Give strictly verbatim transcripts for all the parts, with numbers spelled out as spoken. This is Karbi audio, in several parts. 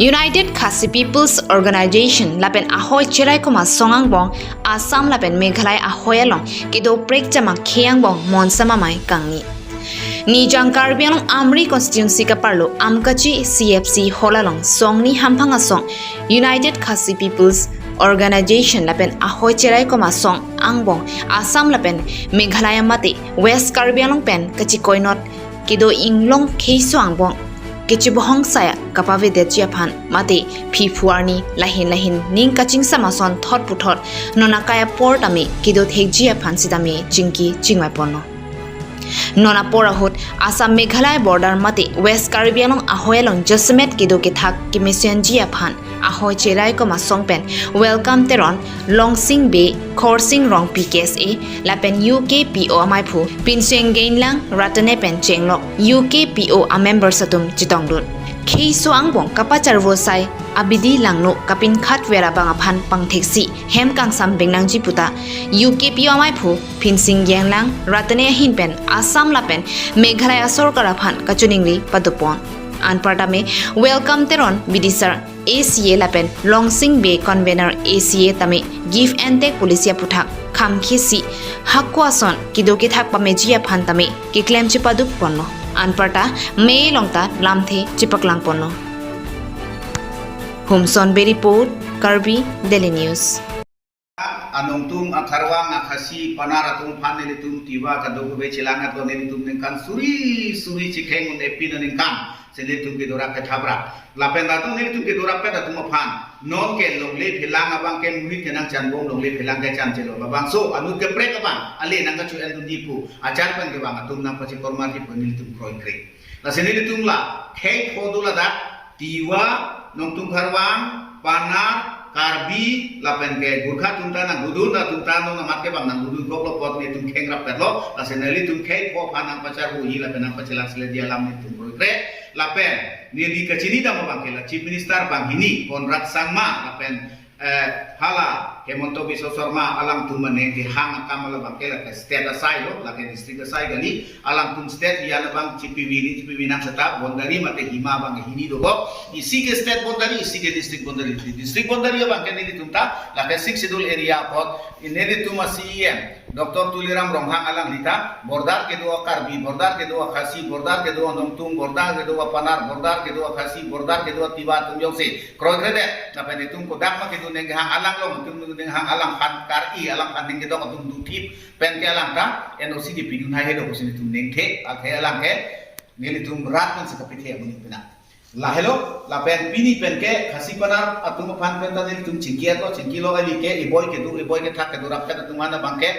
United Khasi People's Organization lapen ahoi cherai komat asong angbong Assam lapen Meghalaya ahoi along kedo prekjam akhei angbong Monsam Amei kangni. Nijang Karbi Anglong Amri constituency kaparlo Amkachi C F C hall along songni hamphang asong United Khasi People's Organization lapen ahoi cherai komat asong angbong Assam lapen Meghalaya mate West Karbi Anglong pen kachikoinot kedo inglong kheiso angbong kachebohong saya kapavedetji aphan mate phiphu arni lahin lahin ning kachingsam ason thot puthot non akai apor tame kedo thekji aphan sitame chingki chingvai ponlo. Non apor ahut Assam Meghalaya border mate West Karbi Anglong ahoi along jasemet kedo kethak kemesenji aphan ahoi cherai komat asong pen Welcome Teron, Longsing Bey, Khorsing Rongpi K S A lapen U K P O amaiphu Pinseng Geinlang Ratane pen chenglok U K P O amembers atum chetongdun. Kheiso angbong kapacharvo asai abidi langno kapinkhat ver abang aphan pangtheksi hem kangsam bengnangji puta U K P O amaiphu Pinseng Geinlang Ratane ahin pen Assam lapen Meghalaya sorkar aphan kachiningri padopon. Anparta me Welcome Teron bidisar A C A lapen Longsing Bey convener A C A tame give and take policy aputhak khamkhesi hako ason kedo kethak pameji aphan tame keklem chepaduk ponlo. Anparta me along ta lamthe chepaklang ponlo. Humson Bey report, Karbi Daily News. Anongtung, Akharvang, Akhasi, Panar atum aphan nelitum Tiwa kadokave chelang atlo nelitum ningkan suri suri chikheng un epi na ningkan si nelitum kedo rap kethapra. Lapen atum nelitum kedo rap pet atum aphan non ke longle phelang abang ke muhit kenang chanbom longle phelang ke chan chelo. Labangso anut keprek abang ale nang kachu-en dunji pu achar pen kevang atum nangpachekormarji pu nelitum kroikre. Lasi nelitum la khei pho do ladak Tiwa, Nongtung Kharvang, Panar, Karbi, lapen ke Gurkha atum ta nangdodun, atum ta non amat kevang nangdodun koklo apot nelitum kheng rap petlo, lasi nelitum khei pho aphan nangpacharvoji lapen nangpachelang sile dia alam nelitum kroikre, lapen neli kachini dam abang ke la Chief Minister banghini Conrad Sangma, lapen eh, hala Himanta Biswa Sarma alangtum mane kehang akam alabang ke lake state asai lo, lake district asai kali, alangtum state hiyan abang chipivi ni chipivi nang seta boundary mate hima abang hini do ko, isi ke state boundary, isi ke district boundary, district boundary abang ke nelitum ta lake Sixth Schedule area apot, nelitum a C E M Doctor Tuliram Ronghang alangli ta border kedo Karbi, border kedo Khasi, border kedo Nongtung, border kedo Panar, border kedo Khasi, border kedo Tiwa atum jongsi kroikredet, lapen itum kodak ma kedo neng hang alang lo, itum neng hang alang phan kar-i, alang phan neng kedok atum duthip pen ke alang ta N O C kepidun hai hedo pusi itum nengthe, athe alang ke nelitum rat man si kapithe amun pina. Lahelo, lapen pini pen ke Khasi Panar atum aphan pen ta nelitum chingki atlo, chingkilo kali ke iboi kedo, iboi kethak kedo rap pet atum aphan abang ke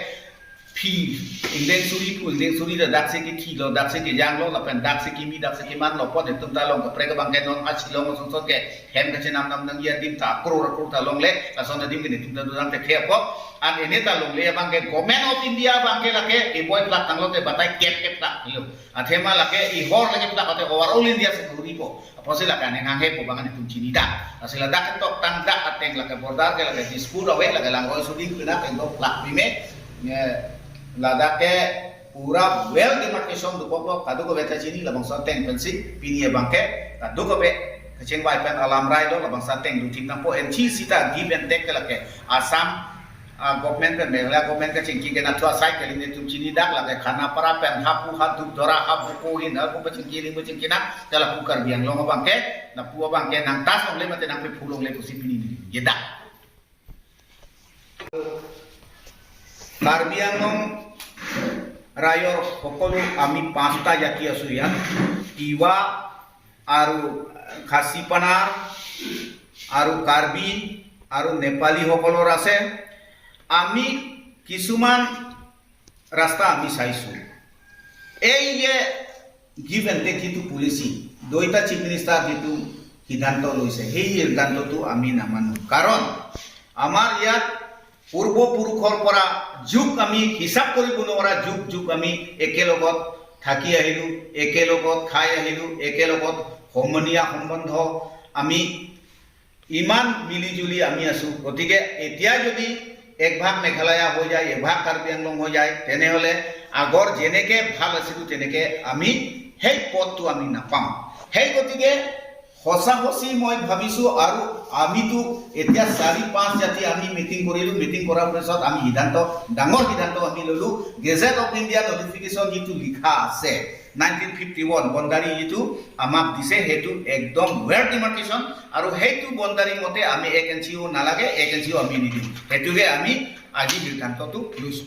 phi, ingdeng suri pu, ingdeng suri ta daksi kethilo, daksi kejanglo, lapen daksi kimi, daksi kemanlo apot itum ta long kaprek abang ke non a Shillong asonson ke hem kachenam nam nangji adim ta akror akror ta longle, lason adim ke itum ta dodam tekhe apot. An ene ta longle abang ke Government of India abang ke lake iboi plak tanglo te batai kep kep plak lo. Athema lake ihor lake plak ate overall India security po. Apotsi lake aning hanghe pu abang nelitum chini ta. Lasi ladak ketok tang dak ateng lake border ke lake Dispur ave, lake Langroi Suding pina teng dok plak pime. Nge ladak ke pura well demarcation dokok lo, kadokave ta chini labangso ateng pensi pini abang ke kadokave kachingvai pen alam rai lo, labangso ateng duthip nangpo, N C C ta give and take ke lake Assam ah, government pen Meghalaya government kachingki ke nangthu asai kali nelitum chini dak lake Khanapara pen hapu hadup dora hapu kohin hapu pachingki ling pachingki nang, kala pu Karbi Anglong abang ke, lapu abang ke nangtas longle mate nangpephu longle pusi pini neli jedak. Karbi Anglong rajor hokolo ami pasta jati asu ya, Tiwa, আৰু খাচী পানাৰ, আৰু কাৰ্বি, আৰু নেপালীসকলৰ আছে। আমি কিছুমান ৰাস্তা আমি চাইছোঁ। এই যে give and take যিটো পলিচি, দুইটা চিফ মিনিষ্টাৰ যিটো সিদ্ধান্ত লৈছে, সেই সিদ্ধান্তটো আমি নামানো। কাৰণ আমাৰ ইয়াত পূৰ্বপুৰুষৰ পৰা যুগ আমি হিচাপ কৰিব নোৱাৰা, যুগ যুগ আমি একেলগত থাকি আহিলোঁ, একেলগত খাই আহিলোঁ, একেলগত সমনীয়া সম্বন্ধ, আমি ইমান মিলি জুলি আমি আছোঁ। গতিকে এতিয়া যদি এক ভাগ মেঘালয়া হৈ যায়, এক ভাগ কাৰ্বি আংলং হৈ যায়, তেনেহ'লে আগৰ যেনেকে ভাল আছিলোঁ তেনেকে আমি সেই পথটো আমি নাপাম। সেই গতিকে সঁচা সঁচি মই ভাবিছো আৰু আমিতো এতিয়া চাৰি পাঁচ জাতি আমি মিটিং কৰিলো। মিটিং কৰাৰ পিছত আমি সিদ্ধান্ত, ডাঙৰ সিদ্ধান্ত আমি ললো, গেজেট অফ ইণ্ডিয়া নটিফিকেশ্যন যিটো লিখা আছে নাইনটিন ফিফটি ওৱান বনদাৰী যিটো আমাক দিছে, সেইটো একদম ৱেৰ ডিমাৰ্কেশ্যন আৰু সেইটো বনদাৰী মতে আমি এক ইঞ্চিও নালাগে, এক ইঞ্চিও আমি নিদিম। সেইটোকে আমি আজি সিদ্ধান্তটো লৈছো।